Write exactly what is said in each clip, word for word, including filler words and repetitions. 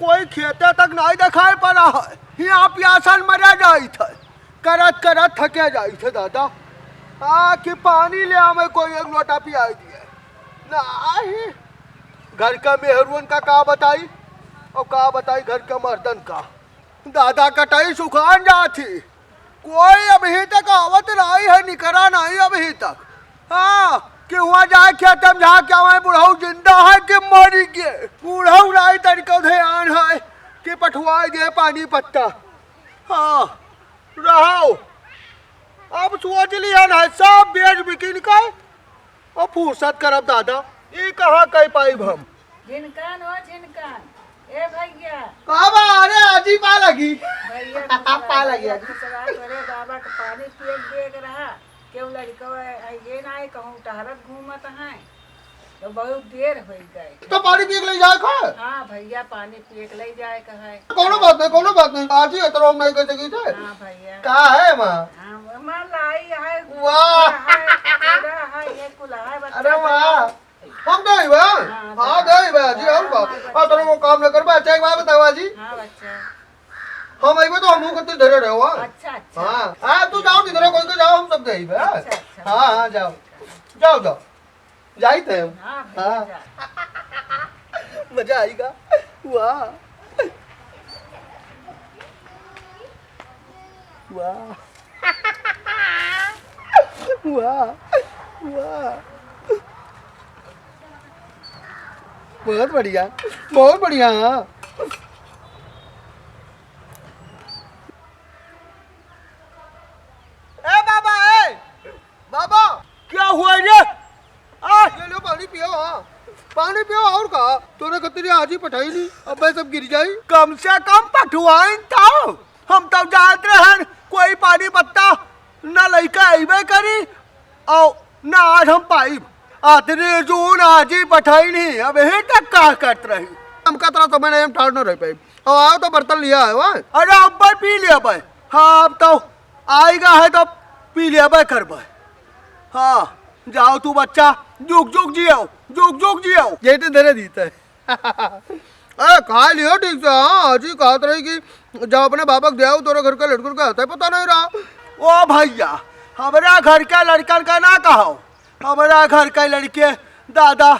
कोई खेते तक नाहीं देखाई पड़ा है। हियाँ पियासन मरे जाइत है, करत करत थके जाइत है दादा। आ कि पानी ले आवे, कोई एक लोटा पियाई दिए। नाहीं, घर का मेहरुअन का का बताई, और का बताई घर का मर्दन का। दादा कटाई सुखान जात ही, कोई अबहीं तक आवत नाहीं है, निकरा नाहीं अबहीं तक। हाँ, कि हुआँ जाए खेते में झाँक के आवे, बुढ़ऊ जिंदा है कि मरी गे। बुढ़ऊ नाहीं तनिको ध्यान है कि पठवाई दे पानी पत्ता। हाँ, रहो। अब सोच लिहन है सब बेच बिकिन के, और फुर्सत करब दादा, ई कहाँ कह पाइब हम। झिनकन हो झिनकन, ए भैया। का बा? अरे आजी पा लगी। भैया खुश रहा, पा लगी भैया आजी। खुश रहा, तोरे बाबा के पानी पिए के देख रहा, केहू लड़का है, ये ना है, कहूँ टहरत घूमत हैं, तो बहुत देर हो गए। तो पानी पिए के ले जाए खा। हाँ भैया, पानी पिए के ले जाए का है। कोनो बात नहीं, कोनो बात नहीं, आजी इतना हम नहीं कर सकी थे। हाँ भैया। का है माँ? हाँ, माँ लाई है, वाह। है, पूरा है, ये कुल है, बच्चा अरे वाह। बताओ। हम गए बा। हाँ, हाँ, हाँ। गए बा जी, हम बा। हाँ, हाँ, आ, तोरे वो काम न करबा, अच्छा, एक बात बतावा जी। हाँ, बच्चा। हम अइबे तो हमहू के तू धरे रहो, हाँ। अच्छा, अच्छा। हाँ, हाँ, तू जाओ, किधर कोई को जाओ, हम सब गए बा। अच्छा, अच्छा। हाँ, हाँ, जाओ। जाओ, जाओ। जाई थे हम। हाँ, भैया, हाँ। जा। मजा आएगा। वाह। वाह। वाह, वाह। बहुत बढ़िया, बहुत बढ़िया। ए बाबा, ए बाबा, क्या हुआ रे? आ, ये लो पानी पियो, हाँ। पानी पियो और का? तोरे खतरी आज ही पठाई ली, अब भाई सब गिर जाई। कम से कम पठवाइन तो। हम तो जानत रहन कोई पानी पत्ता ना लइका अइबे करी, और ना आज हम पाइब। आतने जून आज ही पठाई नहीं, अब यही तक का करत रही। हम कतरा समय नहीं हम ठाड़ न रह पाइब। और आओ तो बर्तन लिया है, वाह। अरे अब पी लिया भाई। हाँ, अब तो आएगा है तो पी लिया भाई करबे। हाँ, जाओ तू बच्चा, जुग जुग जियो, जुग जुग जियो। ये तो धरे दीता है। ए, खा लियो ठीक से, हाँ, आज ही कहत रही कि जब अपने बाबा के दे आओ, तोरे घर के लड़कन का हाथ है, पता नहीं रहा। ओ भैया, हमरा घर के लड़कन का ना कहो, हमरा घर के लड़के दादा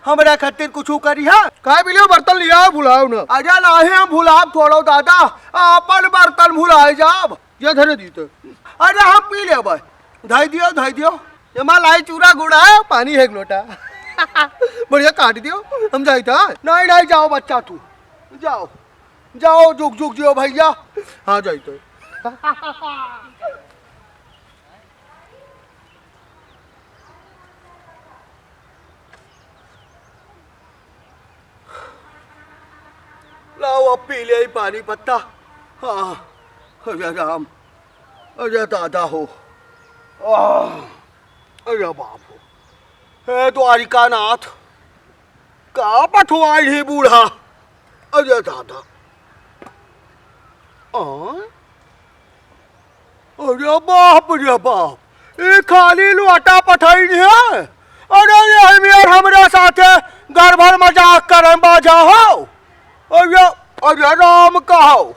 हमरा खातिर कुछ करी है। खाए पी लियो, बर्तन लिया, भुलाओ ना। अरे नाही, हम भुलाब थोड़ो दादा, अपन बर्तन भुलाए जाब। ये धरे दी तो। अरे हम पी लेबै। धई दियो, धई दियो। ये माँ लाई चूरा गुड़ है, पानी है एक लोटा। बढ़िया काट दियो, हम जाई था। नहीं, नहीं, जाओ बच्चा तू। जाओ, जाओ, जुग जुग जियो भैया। हाँ, जाई तो। लाओ, अब पी ले ई पानी पत्ता। हाँ, अरे राम, अरे दादा हो, आह, अरे बाप हो, हे द्वारिकानाथ, का पठवाई ही बूढ़ा, अरे दादा। आह, अरे बाप रे बाप, ई खाली लोटा पठइन है। अरे यही मेर हमरा साथे घर भर मजाक करन बाजा हो। अरे, अरे राम कहो,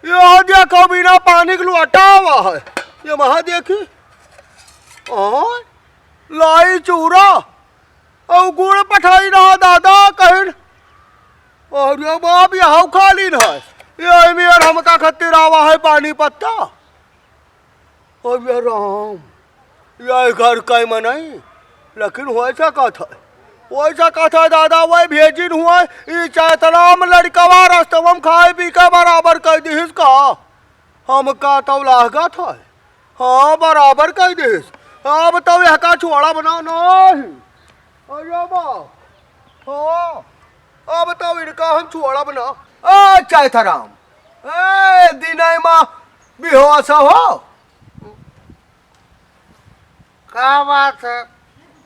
यह देखो बिना पानी के लोटा आवा है। ये वहाँ देखी, और लाई चूरा, और गुड़ पठइन रहा दादा कहिन। अरे बाप, यह खाली न है, यही मेर हमका खतिर आवा है पानी पत्ता। अरे राम, यह घर का मनई, लेकिन होइ सकत है, होइ सकत है दादा, वही भेजिन हुआ, ई चैतराम लड़कवा रस्तवा में खाए पी के बराबर कर दिहिस का? हमका तो लागत है, हाँ, बराबर कर दिहिस। अब तो यह का छोड़ा बना नहीं। अरे बा, हाँ, अब तो इनका हम छोड़ा बना। ए चैतराम, ए दिनई मा बेहोश हो। का बात है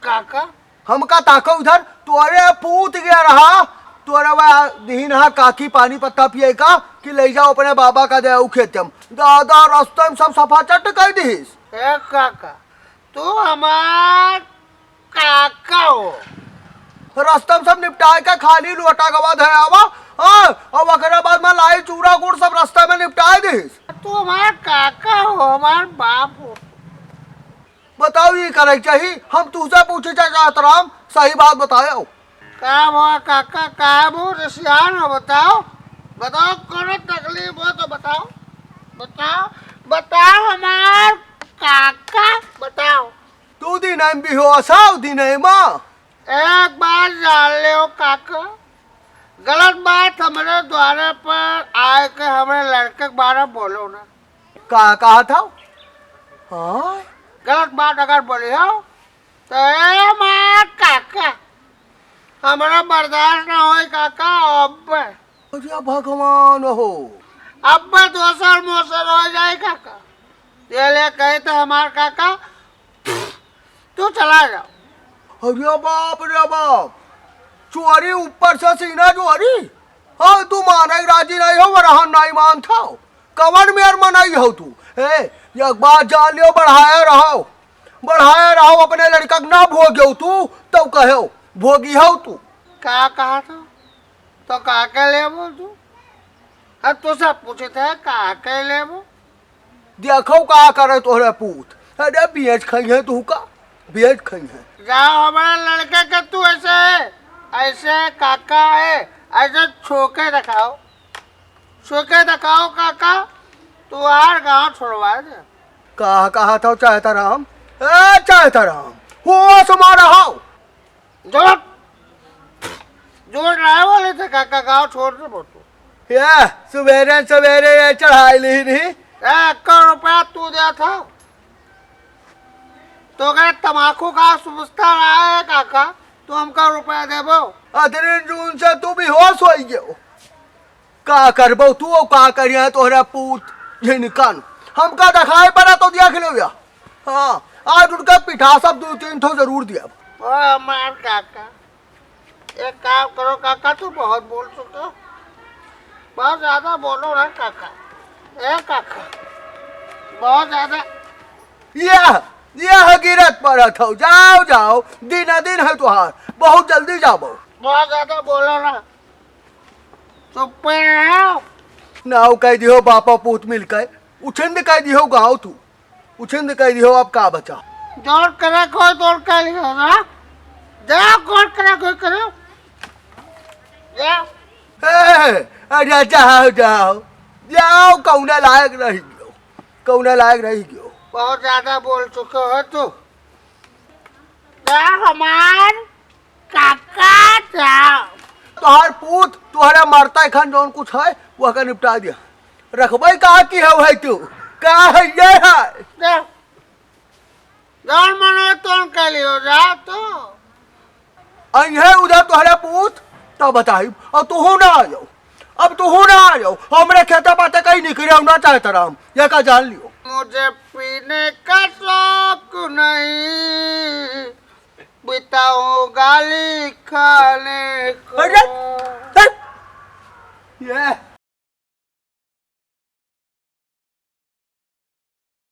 काका? हमका ताको उधर, तोरे पूत गया रहा, तोरे वह दीन हा काकी पानी पत्ता पिए का कि ले जाओ अपने बाबा का दे खेत में। दादा रस्ते में सब सफाचट कर दिहिस। ए काका, तू हमार काका हो। रस्ता में सब निपटाए के खाली लोटा गवा धे आवा, हाँ, और ओकरे बाद में लाई चूरा गुड़ सब रास्ते में निपटाए दिस। तू हमार काका हो, हमार बाप हो। बताओ, ये करे के चाही? हम तुझसे पूछे चाहत राम, सही बात बताओ। का हुआ काका, का मुँह रिसियान हो? बताओ, बताओ, कोनो तकलीफ हो तो बताओ, बताओ, बताओ हमार काका, बताओ। तू दिन में बेहोश हो, दिन में। एक बात जान लेव काका, गलत बात हमरे द्वारे पर आए के हमरे लड़के के बारे में बोलो ना। का कहा था? हाँ? गलत बात अगर बोली हो तो ए मार काका, हमरा बर्दाश्त ना होई काका। अब अरे भगवान हो। अब दोसर मोसर हो जाए काका। ये ले कहे तो हमार काका, तू चला जा। अरे बाप रे बाप, चोरी ऊपर से सीना चोरी। हाँ, तू माने राजी नहीं हो, वरहन नहीं मानत हो। कवन मेर मनई हो तू? ए, एक बात जान लियो, बढ़ाए रहो, बढ़ाए रहो, अपने लड़का के ना भोग्यो तू, तो कहो भोगी हो तू। का कहा था? तो का के लेबो तू? अब तू सब पूछे थे, का के लेबो? देखो का करे तोहरे पूत। अरे बेच खइहे तू का, बेच खइहे। जाओ हमारे लड़के के तू ऐसे, ऐसे काका है, ऐसे छोके दिखाओ, छोके दिखाओ काका, तू आर गाँव छोड़वा दे। का कहा था चाहता राम? ए चाहता राम, होश में रहो। जोर, जोर लाए वाले थे काका, गाँव छोड़ दे बोल तू। ये सुबेरे सुबेरे ये चढ़ाई ली नहीं। ए, एक्का रुपया तू दे था। तो कहे तमाकू का सुस्ता रहा है काका, तू हमका रुपया देबो? अतने जून से तू बेहोश हो गयो। का करबो तू और का करिया तोहरा पूत झिनकन। हमका दिखाई पड़ा तो देख लो या। हाँ, आज उनका पिठा सब दो तीन ठो जरूर दिया। ओ हमार काका, एक काम करो काका, तू बहुत बोल चुके हो, बहुत ज्यादा बोलो ना काका। ए काका, बहुत ज्यादा। यह, यह गिरत पड़त हो, जाओ, जाओ, दिन दिन है तुहार, बहुत जल्दी जाबो। बहुत ज्यादा बोलो ना, चुप्पे रहो। नाव कह दियो बापा पूत मिलके, उछिंद कह दियो गाँव तू, उछिंद कह दियो, अब का बचा? जोर करे कोई तोर कह लियो ना, जा कोट करे कोई करो, जा। ए, अरे जाओ, जाओ, जाओ, कौना लायक रही गयो, कौना लायक रही गयो। बहुत ज्यादा बोल चुके हो तू। जा हमार काका जा। तोहार पूत, तोहरा मरता खान जौन कुछ है, वो का निपटा दिया। रखबे का की है, है तू? का है ये है? जा। जौन मने तौन कह लियो, जा तो। अइहे उधर तोहरा पूत, तब बताई। और तू ना आयो, अब तू ना आयो। हमरे खेता पाते कहीं निकले ना चाहता राम, ये का जान लियो। मुझे पीने का शौक नहीं, बिताऊं गाली खाने को। अरे, हट। ये